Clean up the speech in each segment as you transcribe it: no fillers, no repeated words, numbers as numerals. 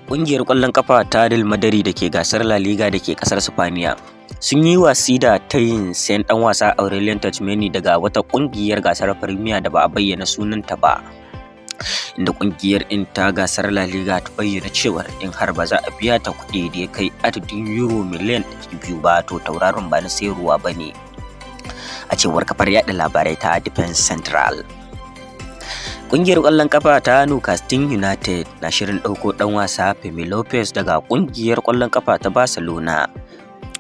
Ƙungiyar ƙwallon ƙafa ta Real Madrid da ke gasar La Liga da ke ƙasar Sipaniya sun yi watsi da tayin sayen ɗan wasa Aurelien Tchouameni daga wata ƙungiyar gasar Premier da ba a bayyana sunanta ba, inda ƙungiyar ɗin ta gasar La Liga ta bayyana cewar in har ba za a biya ta kuɗi da ya kai adadin Euro miliyan 200 ba, to tauraron ba na sayarwa ba ne, a cewar kafar yaɗa labarai ta Defense Central. Ƙungiyar ƙwallon ƙafa ta Newcastle United na shirin ɗauko ɗan wasa Fermin Lopez daga ƙungiyar ƙwallon ƙafa ta Barcelona.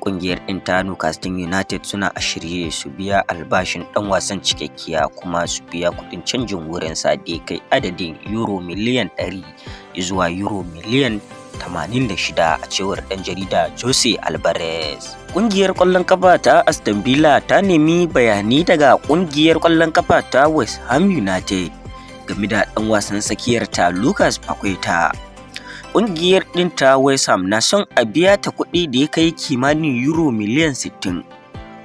Ƙungiyar ɗin ta Newcastle United suna a shirye su biya albashin ɗan wasan cikakkiya kuma su biya kuɗin canjin wurinsa da ya kai adadin Euro miliyan 100 zuwa Euro miliyan 86, a cewar ɗan jarida Jose Alvarez. Ƙungiyar ƙwallon ƙafa ta Aston Villa ta nemi bayani daga ƙungiyar ƙwallon ƙafa ta West Ham United game da ɗan wasan tsakiyarta Lucas Paqueta. Ƙungiyar ɗin ta West Ham na son a biya ta kuɗi da ya kai kimanin Euro miliyan 60,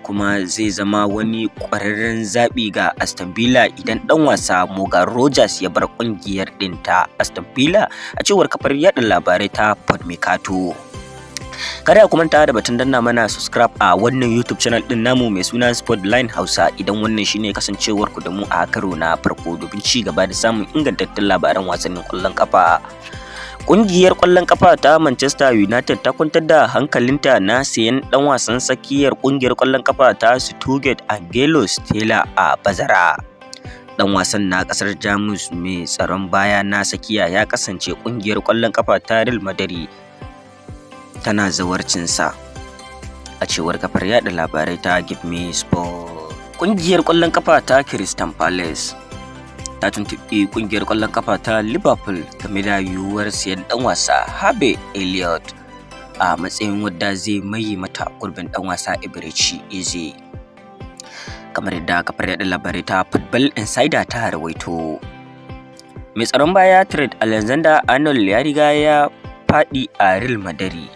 kuma zai zama wani ƙwararren zaɓi ga Aston Villa idan ɗan wasa Morgan Rogers ya bar ƙungiyar ɗin ta Aston Villa, a cewar kafar yaɗa labarai ta Footmercato. Kada ku manta da batun danna mana subscribe a wannan YouTube channel din namu mai suna Sportline Hausa idan wannan shine kasancewar ku da mu a karo na farko, domin ci gaba da samun ingantattun labaran wasannin ƙwallon kafa. Ƙungiyar ƙwallon kafa ta Manchester United ta kwantar da hankalinta na sayen ɗan wasan tsakiyar ƙungiyar ƙwallon kafa ta Stuttgart Angelo Stiller a bazara. Ɗan wasan na ƙasar Jamus mai tsaron baya na tsakiya ya kasance ƙungiyar ƙwallon kafa ta Real Madrid tana zawarcinsa, a cewar kafar yada labarai ta Give Me Sport. Ƙungiyar ƙwallon kafa ta Crystal Palace ta tuntuɓi ƙungiyar ƙwallon kafa ta Liverpool game da yiwuwar siyan ɗan wasa Harvey Elliott a matsayin wadda zai maye mata gurbin ɗan wasa Eberechi Eze, kamar yadda kafar yada labarai ta Football Insider ta rawaito. Mai tsaron baya Trent Alexander-Arnold ya riga ya faɗi a Real Madrid,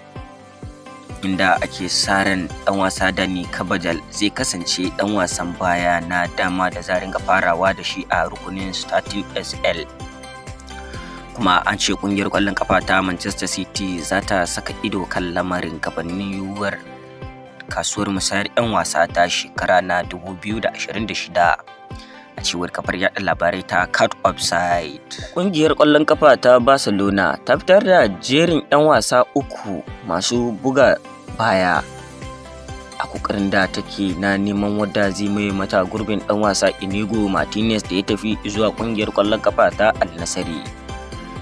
inda ake sa ran ɗan wasa Dani Carvajal zai kasance ɗan wasan baya na dama da za ringa farawa da shi a rukunin starting SL. Kuma an ce ƙungiyar ƙwallon ƙafa ta Manchester City za ta saka ido kan lamarin gabanin yiwuwar kasuwar musayar 'yan wasa ta shekara na 2026, a cewar kafar yada labarai ta Caught Offside. Ƙungiyar ƙwallon kafa ta Barcelona ta fitar da jerin 'yan wasa uku masu buga baya a kokarin da take na neman wadda zai maye mata gurbin ɗan wasa Inigo Martinez da ya tafi zuwa ƙungiyar ƙwallon kafa ta Al Nassr.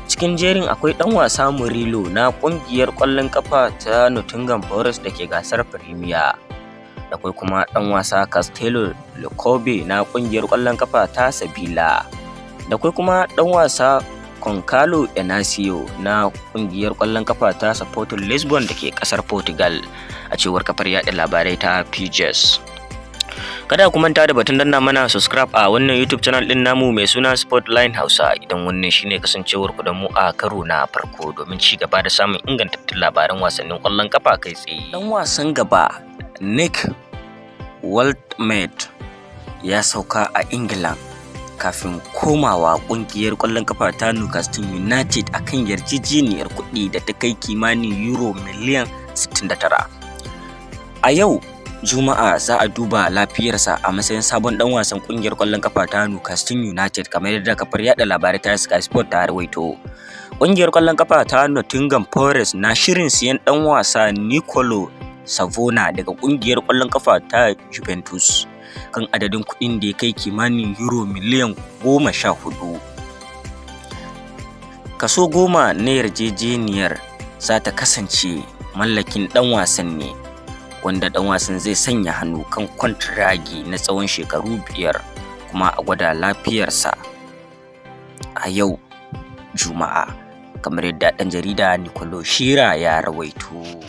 Cikin jerin akwai ɗan wasa Murillo na ƙungiyar ƙwallon kafa ta Nottingham Forest da ke gasar Premier. Akwai kuma ɗan wasa Castello Luqobe na ƙungiyar ƙwallon kafa ta Sevilla. Da akwai kuma ɗan wasa Goncalo Inacio na ƙungiyar ƙwallon kafa ta Sporting Lisbon da ke ƙasar Portugal, a cewar kafar yaɗa labarai ta Figes. Kada ku manta da batun danna mana subscribe a wannan YouTube channel din namu mai suna Sportline Hausa idan wannan shine kasancewar ku da mu a karo na farko, domin ci gaba da samun ingantattun labaran wasannin ƙwallon kafa kai tsaye. Dan wasan gaba Nick Woltemade ya sauka a Ingila kafin komawa kungiyar ƙwallon kafa ta Newcastle United akan yarjejeniyar kuɗi da ta kai kimanin Euro miliyan 69. A yau Juma'a za a duba lafiyarsa a matsayin sabon dan wasan kungiyar ƙwallon kafa ta Newcastle United, kamar yadda kafar yada labarai ta Sky Sport ta rawaito. Kungiyar ƙwallon kafa ta Nottingham Forest na shirin siyan dan wasa Nicolo Savona daga kungiyar ƙwallon kafa ta Juventus kan adadin kuɗin da ya kai kimanin Euro miliyan 14. Kaso 10 na yarjejeniyar za ta kasance mallakin ɗan wasan ne, wanda ɗan wasan zai sanya hannu kan kwantiragi na tsawon shekaru 5, kuma a gwada lafiyarsa a yau Juma'a, kamar yadda ɗan jarida Nicolo Schira ya rawaito.